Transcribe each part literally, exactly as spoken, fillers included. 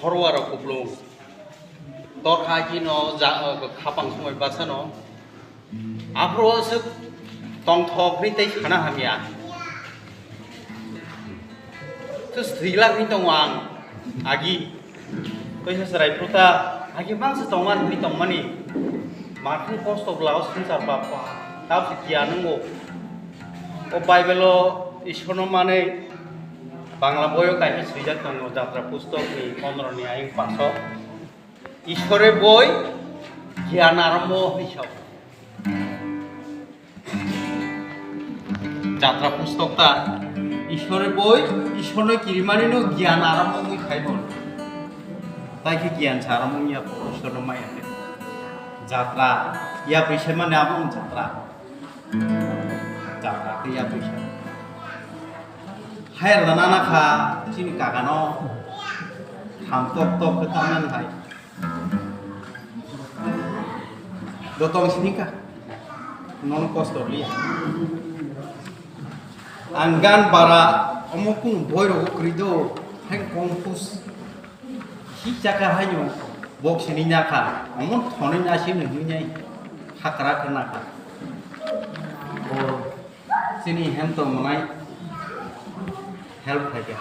Horwa rok kuplung. Torkha kino ja, khapang sumai basano. Aphuru aswk tongthok ri tei sana hamya. Tus thwilak ni tongo ang agi. Kaisa chwrai phuta agi mangsa tongo ang ri tongmani. Mathang kosto bwlao swngchar bapha. Tabsi kiya nungo. O Bible o Ishorno manwi Bangla boyo kaisa swijak tongo, Jatra pustok ni pondro ni ayang paso. Ishore boi giyan arambo hwnwi sao. Jatra pustok ta Ishore boi, Ishorno kirimani no giyan arambo wngwi khaimo. Tai khe giyan sa arambo wngya po, Ishorno maya khe. Jatra, ya pisa mane amo jatra. Jatra khe ya pisa. Hai rwna nana kha chini kaka no ham tok tok khe tamnani hai. Dotong sini ka. Nono kosto liya. Ang gan bara omo kunu boi rogo kwrwi do. Hai confuse. Hi chaka haino bok sini nya kha. Omo thoni na sini hwnwi nai. Hakra khe na kha. O. Chini hem tongmani help khaikha.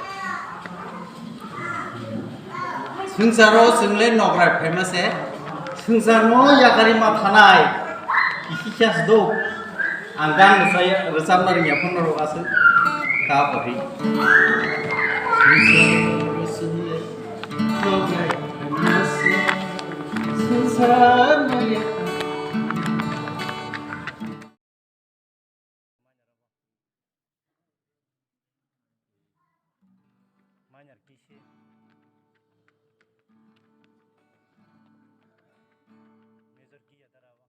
Swngcharo chwngle nokrai phaima se, swngcharno yakarwi ma thanai. Kisi chas do. Ang gan rwchaya, rwchapna rwngya phano rw aswk. Ka pori. Swngcharo chwngle nokrai phaima se, swngcharno yakarwi Minor kisi. Major key ya darabo.